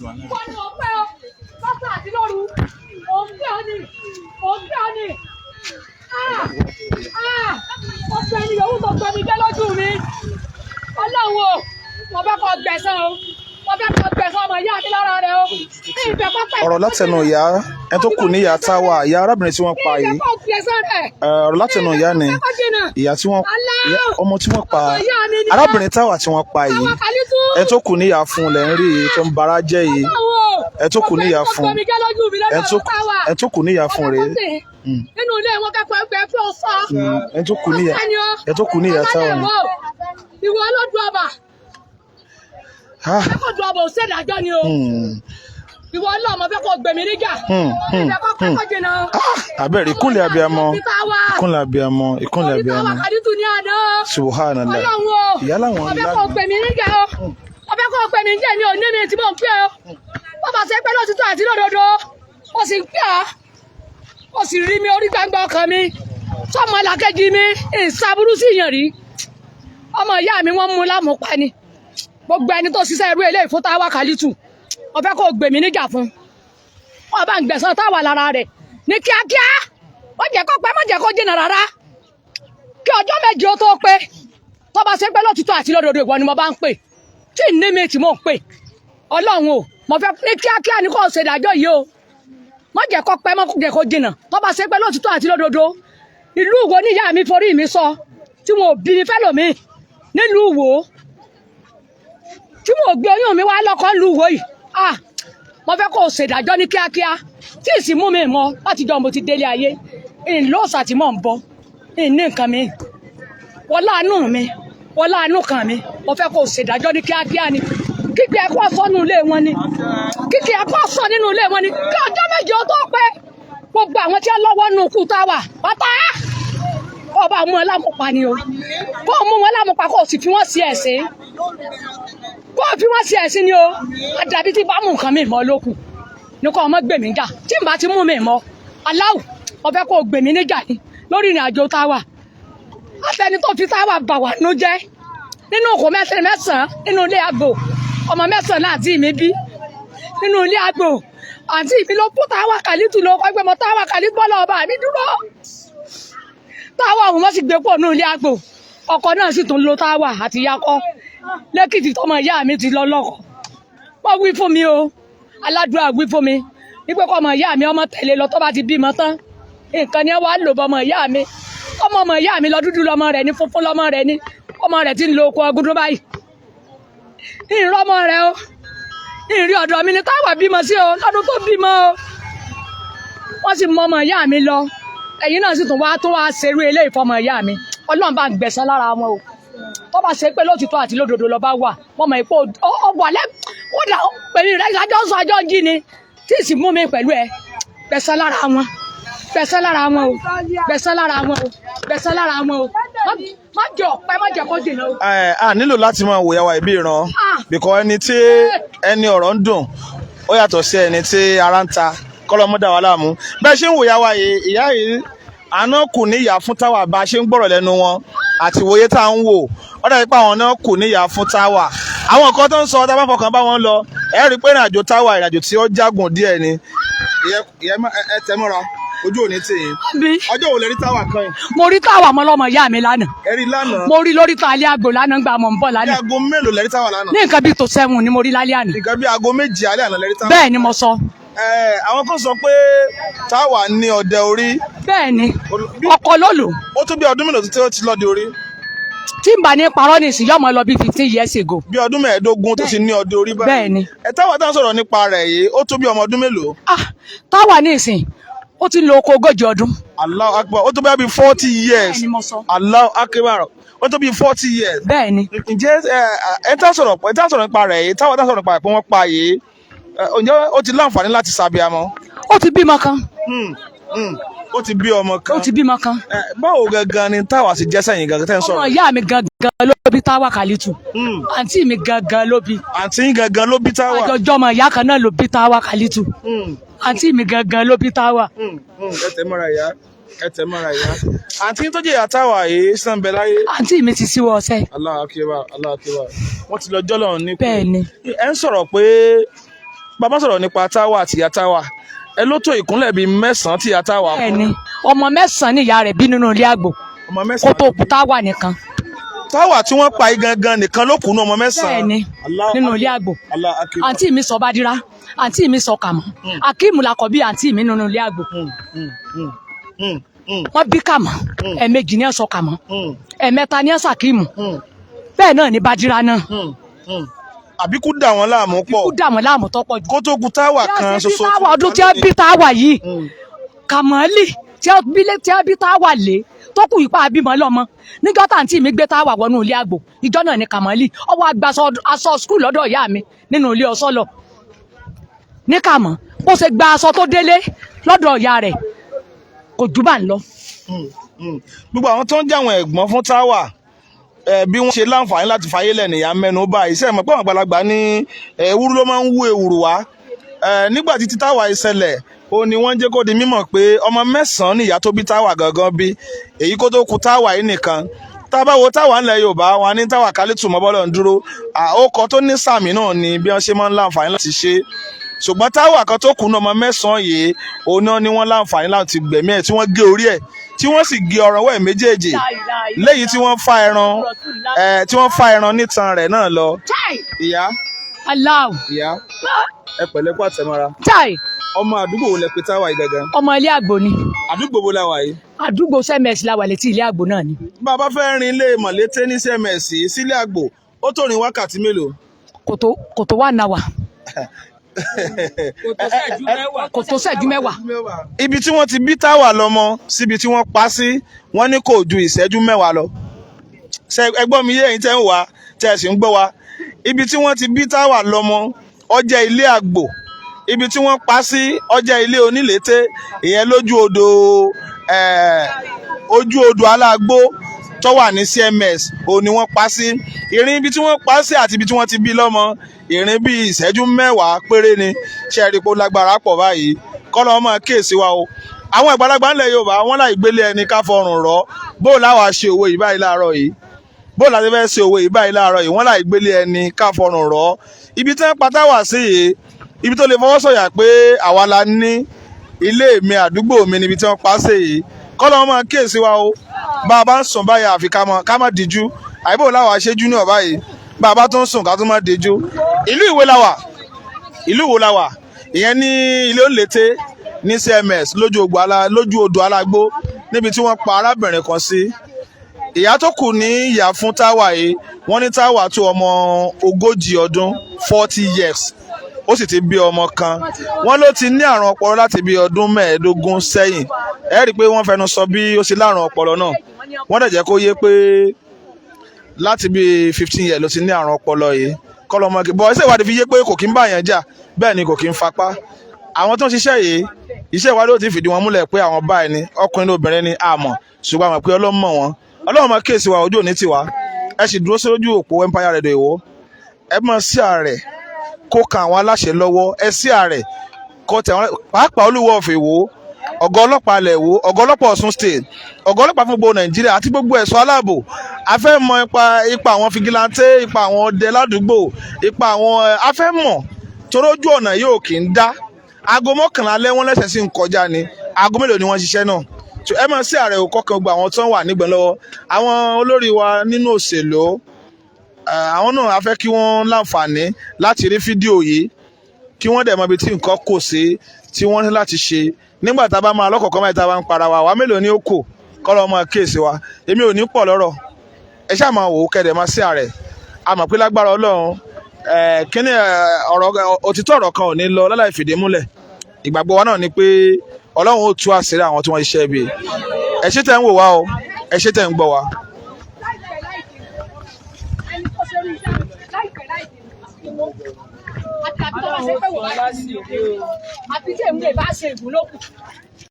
Wọ́n ní ọpẹ́ ọ lọ́sàn àti lóru, òun pẹ́ ọ ni, òun pẹ́ ọ ni. Ah! Ah! Ọpẹ́ ni yòówù tó gbẹmí jẹ́ lójú mi. Ọlọ́run o, mo fẹ́ kó gbẹ̀san o, mo fẹ́ kó gbẹ̀san ọmọ ìyá mi lára rẹ o. Ìfẹ́ kọ́ pẹ́. Ọ̀rọ̀ látẹnu ìyá ẹni tó kù níyà Táwà, ìyá arábìnrin tí wọ́n pa yìí. Ìfẹ́ kọ́ gbẹ̀san rẹ̀. Ọ̀rọ̀ látẹnu ìyá ni Ìfẹ́ kọ́ jìnnà. Ìyá tí wọ́n ọmọ tí wọ́n pa, Ọmọ ìyá mi ni. arábìnrin Táwà tí wọ́n pa yìí, Àwọn kàlítú. ẹni tó kù níyà fún lẹ̀ ń rí yìí tó ń bara jẹ́ yìí. Ẹ tó kù níyà fún. Ẹni tó kù níyà fún rèé. Nínú ilé wọn kẹ́kọ̀ọ́ ẹgbẹ́ fún ọ̀sán. Ẹni tó kù níyà Táwà ni. Ìwọ ọlọ́dún ọba, Ah, kẹ́kọ̀ọ́ ọba ò ṣèdájọ́ ni o. Ìwọ ọlọ́mọ fẹ́ kó gbèmí níjà. Ìfẹ́ kọ́ kẹ́kọ̀ọ́ jìnnà. Abẹ́rẹ́ ìkúnlẹ̀ abiyamọ, ìkúnlẹ̀ abiyamọ, ìkúnlẹ̀ Orí Táwà abiyamọ. Kàdítù ní àná. Subhanallah. Ọlọ́run o. Ìyá làwọn Ọbẹ̀ kò gbèmí níjà o. Ọbẹ̀ kò gbèmí níjà, mi ò ní mi tí mò ń pè o. Bàbá ṣe pé lótìtọ́ àti lódodo. Ó sì ń pè ọ́. Ó sì rí mi orí gbangba ọkàn mi. Sọ́mọ làkejì mi, ìsàbúrú sí ìyàn rí. Ọmọ ìyá mi wọ́n mú lámùpá ni. Gbogbo ẹni tó ṣiṣẹ́ irú eléyìí fún Táwà Kàlítù. Ọbẹ̀ kò gbèmí níjà fún. Wọ́n bá ń gbẹ̀san Táwà lára rẹ̀. Ní kíákíá. Má jẹ́ kó pẹ́, má jẹ́ kó jìnnà rárá. Kí ọjọ́ 7 ó tó pé, tó bá ṣe pé lótìtọ́ àti lódodo ìwọ ni mo bá ń pè tí ní mi tí mò ń pè, Ọlọ́run o, mo fẹ́ ní kíákíá ni kò ṣe ìdájọ́ yìí o. Má jẹ́ kó pẹ́, má jẹ́ kó jìnnà. Tó bá ṣe pé lótìtọ́ àti lódodo, ìlú wo ní ìyá mi forí mi sọ tí wọn ò bí mi fẹ́lòmíì nílùú wo tí mo gbé oyún mi wá lọ́kọ́ lù wò yìí? Ah, mo fẹ́ kó o ṣèdájọ́ ní kíákíá tí ì sì mú mi mọ́. Láti jọ mo ti délé ayé, ìlọ́ọ̀sà tí mò ń bọ̀ ìní nǹkan mi, wọ́n láàánú mi, wọ́n láàánú kan mi. Mo fẹ́ kó o ṣèdájọ́ ní kíákíá ni. Kíkí ẹkú ọ̀sọ́ nínú ilé wọn ni, kíkí ẹkú ọ̀sọ́ nínú ilé wọn ni. Kí ọjọ́ 7 ó tó pé, gbogbo àwọn tí wọ́n lọ́wọ́ nù kú Táwà pátá, kó o bá mú wọn lámùpa ni o. Kó o mú wọn lámùpa, kó o sì fi wọ́n sí ẹ̀sín, kó o fi wọ́n sí ẹ̀sín ni o. Àdàbí tí bá mú nǹkan mi mọ́ lókù ní kó o mọ́ gbèmí jà. Tí n bá ti mú mi mọ́ aláwù, mo fẹ́ kó o gbèmí níjà ni lórí ìrìn àjò Táwà àtẹni tó fi Táwà bà wá nú jẹ́ nínú òkú mẹ́sàn-án nínú ilé àgbò. Ọmọ 9 àǹtí mi bí nínú ilé àgbò. Àǹtí mi ló kó Táwà Kàlítù ló kọ́ pé mo Táwà Kàlítù bọ́lá ọba mi dúró. Táwà òun wọ́n sì gbé pọ̀ nínú ilé àgbò. Ọkọ náà sì tún lo Táwà àti yakọ lẹ́kìtì tọmọ ìyá mi ti lọ lọ́kọ. Wọ́n wí fún mi o, aládùúrà wí fún mi wípé kọ́ ọmọ ìyá mi ọmọ tẹ̀lé lọ tó bá ti bímọ tán. Nǹkan ni wàá lò bọ́ ọmọ ìyá mi, ọmọ ọmọ ìyá mi lọ. Dúdú lọmọ rẹ̀ ní, funfun lọmọ rẹ̀ ní. Ọmọ rẹ̀ ti ń lo oko ọgúndún báyìí. Ìrọ̀ ọmọ rẹ̀ o, ìrì ọ̀dọ̀ mi ni Táwà bímọ sí o lọ́dún tó bímọ o. Wọ́n sì mọ ọmọ ìyá mi lọ. Ẹ̀yin náà sì tún wá tó wá ṣerú eléyìí fọmọ ìyá mi. Ọlọ́run bá ń gbẹ̀san lára wọn o. Tó bá ṣe pé lótìtọ́ àti lódodo lọ bá wà, wọ́n mọ̀ pé ọ wà lẹ́ kódà pẹ̀lú rẹ̀ lájọ́ sọ àjọ ń jí ni tí ì sì mú mi pẹ̀lú ẹ. Gbẹ̀san lára wọn, gbẹ̀san lára wọn o, gbẹ̀san lára wọn o, gbẹ̀san lára wọn o. Má jẹ́ ọ̀pẹ, má jẹ́ kó dènà o. Ẹ a nílò láti máa wòyà wa ìbí ìran because ẹni tí ẹni ọ̀rọ̀ ń dùn ó yàtọ̀ sí ẹni tí ara ń ta. Kọ́lọ́mọdà wà láàmú. Bẹ́ẹ̀ ṣe ń wòyà wa yìí, ìyá yìí àná kù níyà fún Táwà. Bá a ṣe ń gbọ́rọ̀ lẹ́nu wọn àti ìwòye tá à ń wò, ó dàbí pé àwọn náà kù níyà fún Táwà. Àwọn nǹkan tó ń sọ, tá a bá fọkàn bá wọn lọ, ẹ rí i pé ìrìnàjò Táwà, ìrìnàjò tí ó jágùn díẹ̀ ni. Ìyẹn ẹ tẹ mọ́ra, ojú òní tì yín. Bí Ọjọ́ wo lẹ rí Táwà kan yìí? Mo rí Táwà mọ́ lọ́mọ ìyá mi lánàá. Ẹ rí lánàá? Mo rí lórí ta alẹ́ àgbò lánàá gbà mọ̀ ń bọ̀ Bí lánàá. aago mélòó lẹ rí Táwà lánàá? Ní nǹkan bíi tó 7 ni mo rí lálẹ́ àná. Nǹkan bí aago 7 alẹ́ àná lẹ rí Táwà? Bẹ́ẹ̀ ni mo sọ. Ẹ àwọn kan sọ pé Táwà ní ọdẹ orí. Bẹ́ẹ̀ ni, ọkọ ló lò. Ó tún bí ọdún mélòó tí ó ti lọ́dẹ orí? Tí n bá ní parọ́ ní ìsìn, yọmọ lọ bí 15 years ago. Bí ọdún 15 tó ti ní ọdẹ orí báyìí? Bẹ́ẹ̀ ni. Ẹ Táwà tá à ń sọ̀rọ̀ nípa rẹ̀ yìí, ó tó bí ọmọ ọdún mélòó? Ah, Táwà ní ìsìn, ó ti ń lo oko 40 ọdún. Allahu Akbar, ó tó bí 40 years. Bẹ́ẹ̀ ni mo sọ. Allahu Akbar, ó tó bí 40 years. Bẹ́ẹ̀ ni. Ǹjẹ́ ẹ tá sọ̀rọ̀ nípa rẹ̀ yìí, Táwà tá sọ̀rọ̀ nípa rẹ̀ pé wọ́n pa yìí, ǹjẹ́ ó ti láǹfààní láti ṣàbíamọ? Ó ti bímọ kan. Ó ti bí ọmọ kan? Ó ti bímọ kan. Báwo gangan ni Táwà sì jẹ́ sẹ́yìn gangan tẹ́ ń Ọmọ sọ̀rọ̀? ìyá mi gangan ló bí Táwà Kàlítù. Àǹtí mi gangan ló bí. Àǹtí yín gangan ló bí Táwà? Àjọjọ́ ọmọ ìyá kan náà ló bí Táwà Kàlítù. Àǹtí mi gangan ló bí Táwà. Ẹ tẹ̀ mọ́ra ìyá, ẹ tẹ̀ mọ́ra ìyá. Àǹtí yín tó jẹ́ ìyá Táwà yìí sàn bẹ láyé? Àǹtí mi ti síwọ́ ọsẹ. Allahu Akbar, Allahu Akbar, wọ́n ti lọ jọ́lọ̀ ní. Bẹ́ẹ̀ ni. Ẹ ń sọ̀rọ̀ pé Bàbá sọ̀rọ̀ nípa Táwà àti ìyá Táwà, ẹ ló tó ìkúnlẹ̀ bíi 9 tí ìyá Táwà kú. Bẹ́ẹ̀ni, ọmọ 9 ni ìyá rẹ̀ bí nínú ilé àgbò Ọmọ kó 9 tó kú Táwà nìkan. Táwà tí wọ́n pa yìí gangan nìkan ló kù ní ọmọ 9. Bẹ́ẹ̀ni, nínú ilé àgbò. Allah akbar. Àǹtí mi sọ Bádírá, àǹtí mi sọ Kàmọ́, Akíìmù làkọ́ bí àǹtí mi nínú ilé àgbò. Wọ́n bí Kàmọ́ ẹ̀ẹ̀mejì ní ẹ̀sọ́ Kàmọ́, ẹ̀ẹ̀mẹ́ta ní ẹ̀sọ́ Akíìmù, bẹ́ẹ̀ náà ní Bádírá náà. Àbíkú dà wọ́n láàmú pọ̀. Kú dà wọ́n láàmú tọ́pọ̀ jù. Kó tó kú Táwà kan bí ṣoṣo. Táwà, ọdún tí wọ́n bí Táwà yìí, Kàmọ́lì tí wọ́n bí tí wọ́n bí Táwà lé tó kù ipa àbímọ lọ́mọ níjọ́ tàǹtí mi gbé Táwà wọnú ilé àgbò, ìjọ náà ni Kàmọ́lì ọwọ́ àgbà aṣọ skul lọ́dọ̀ ìyá mi nínú ilé ọsọ lọ ní Kàmọ́. Bó ṣe gba aṣọ tó délé lọ́dọ̀ ìyá rẹ̀, kò jù bá ń lọ. Gbogbo àwọn tó ń jẹ́ àwọn ẹ̀gbọ́n fún Táwà, bí wọ́n ṣe láǹfààní láti fayé lẹ̀ nìyá mẹ́nu báyìí. Iṣẹ́ ìmọ̀ pé àwọn àgbàlagbà ní ewúrú ló máa ń wú ewùrù wá. Nígbà tí Táwà ìṣẹ̀lẹ̀, ó ní wọ́n jẹ́ kó di mímọ̀ pé ọmọ 9 ní ìyá tó bí Táwà gangan bí, èyí kó tó kú Táwà yìí nìkan. Tá a bá wo Táwà ńlẹ̀ Yorùbá wọn ní Táwà Kálítù mọ́bọ́lọ̀ ń dúró àókọ tó ní sàmì náà ni bí wọ́n ṣe máa ń láǹfààní láti ṣe. Ṣùgbọ́n Táwà kan tó kù ní ọmọ 9 yìí, òun náà ni wọ́n láǹfààní láti gbẹ̀mí ẹ̀, tí wọ́n gé orí ẹ̀, tí wọ́n sì gé ọrùn ọwọ́ ẹ̀ méjèèjì, léyìí tí wọ́n fa ẹran ẹ̀, tí wọ́n fa ẹran nítan rẹ̀ náà lọ. Ìyá. Aláwọ̀. Ìyá, ẹ pẹ̀lẹ́ kó àtẹ̀mọ́ra. Táì. Ọmọ àdúgbò wo lẹ pé Táwà yìí gangan? Ọmọ ilé àgbò ni. Àdúgbò wo la wà yìí? Àdúgbò CMS la wà, létí ilé àgbò náà ni. Bá a bá fẹ́ rin ilé Mọ̀lété ní CMS sílé àgbò, ó tó rin wákàtí mélòó? Kò tó wà náà wà, kò tó ṣẹ́jú 10. Ibi tí wọ́n ti bí Táwà lọ́mọ síbi tí wọ́n pa sí, wọ́n ní kò ju ìṣẹ́jú 10 lọ. Ṣé ẹ gbọ́ mi yé, ẹ̀yin tẹ́ ń wá tẹ́ ẹ sì ń gbọ́ wa? Ibi tí wọ́n ti bí Táwà lọ́mọ, ó jẹ́ ilé àgbò. Ibi tí wọ́n pa sí, ó jẹ́ ilé onílété, ìyẹn lójú odò, ojú odò Alágbó tó wà ní CMS, òun ni wọ́n pa sí. Ìrìn ibi tí wọ́n pa sí àti ibi tí wọ́n ti bí lọ́mọ, ìrìn bíi ìṣẹ́jú 10 péré ni. Ṣe é rí i pé ó lágbára pọ̀ báyìí? Kọ́lọ́ ọmọ kíyèsí wa o. Àwọn àgbàlagbà ńlẹ̀ Yorùbá, wọ́n láì gbélé ẹni ká fọrùn rọ̀. Bó láwa ṣe òwe yìí báyìí láàárọ̀ yìí? Bó láti fẹ́ ṣe òwe yìí báyìí láàárọ̀ yìí? Wọ́n láì gbélé ẹni ká fọrùn rọ̀. Ibi tí wọ́n pa Táwà sí yìí, ibi tó lè fọwọ́ sọ̀yà pé àwa la ní ilé mi, àdúgbò mi níbi tí wọ́n pa sí yìí. Kọ́lọ́ ọmọ kíyèsí wa o. Bá a bá ń sùn báyìí, àfi ká má díjú. Àìbò láwa ṣe júnior báyìí, bá a bá tún sùn, ká tún má díjú. Ìlú Ìwó la wà. Ìlú Ìwó la wà, ìyẹn ní ilé Òǹlété ní CMS, lójú odò Alágbó, níbi tí wọ́n pa arábìnrin kan sí. Ìyá tó kù ní ìyá fún Táwà yìí, wọ́n ní Táwà tó ọmọ 40 ọdún, 40 years, ó sì ti bí ọmọ kan. Wọ́n ló ti ní àrùn ọpọlọ láti bí ọdún 15 sẹ́yìn. Ẹ rí i pé wọ́n fẹnu sọ bí ó ṣe láàrùn ọpọlọ náà. Wọ́n dẹ̀ jẹ́ kó yé pé láti bí 15 years ló ti ní àrùn ọpọlọ yìí. Kọlọmọge bọ, iṣẹ́ ìwádìí fi yé pé kò kí ń bá yẹn jà, bẹ́ẹ̀ ni kò kí ń fapá. Àwọn tó ń ṣiṣẹ́ yìí, iṣẹ́ ìwádìí ò ti fìdí wọn múlẹ̀ pé àwọn báyìí ni, ọkùnrin ní obìnrin ni àmọ́, ṣùgbọ́n àmọ̀ pé Ọlọ́run mọ̀ wọ́n. Ọlọ́run mọ̀ kíyèsí wa, ojú òní tiwa. Ẹ sì dúró sójú òpó Empire Radio Ìwó. Ẹ mọ̀ sí ààrẹ kó kan àwọn aláṣẹ lọ́wọ́, ẹ sí ààrẹ kó tẹ̀ wọ́n, pàápàá Olúwo of Ìwó, ọ̀gá ọlọ́pàá ilẹ̀ Ìwó, ọ̀gá ọlọ́pàá Ọ̀ṣun State, ọ̀gá ọlọ́pàá fún gbogbo Nàìjíríà àti gbogbo ẹ̀ṣọ́ aláàbò. A fẹ́ mọ ipa àwọn vigilante, ipa àwọn ọdẹ ládùúgbò, ipa àwọn, a fẹ́ mọ̀, torí ojú ọ̀nà yóò kì í dá. Aago 11 alẹ́ wọn lẹ́sẹ̀ sí ń kọjá ni. Aago mélòó ni wọ́n ṣiṣẹ́ náà? So, ẹ máa sí ààrẹ òkọ́ kan gbogbo àwọn tó ń wà nígbẹ̀ lọ́wọ́. Àwọn olórí wa nínú òṣèlú, àwọn náà, a fẹ́ kí wọ́n láǹfààní láti rí fídíò yìí, kí wọ́n dẹ̀ mọ ibi tí nǹkan kò sí tí wọ́n ní láti ṣe. Nígbà tá a bá máa lọ́kọ̀ọ̀kan báyìí, tá a bá ń para wa, wá mélòó ni ó kù? Kọ́ lọ́ máa kíyèsí wa. Èmi ò ní pọ̀ lọ́rọ̀. Ẹ ṣáà máa wò ó, kẹ́dẹ̀ máa sí ààrẹ. A mọ̀ pé lágbára Ọlọ́run, kíní ọ̀rọ̀ òtítọ́, ọ̀rọ̀ kan ò ní lọ láláì fìdí múlẹ̀. Ìgbàgbọ́ wa náà ni pé Ọlọ́run ó tú àṣírí àwọn tí wọ́n ṣiṣẹ́ ibi. Ẹ ṣé tẹ́ ń wò wá o, ẹ ṣé tẹ́ ń gbọ́ wa. Ẹni tó ṣe rí láìpẹ́ láìpẹ́ àti àbí tó bá ṣe pé wò bá, àti tí èmi lè bá ṣe ìgún lókù.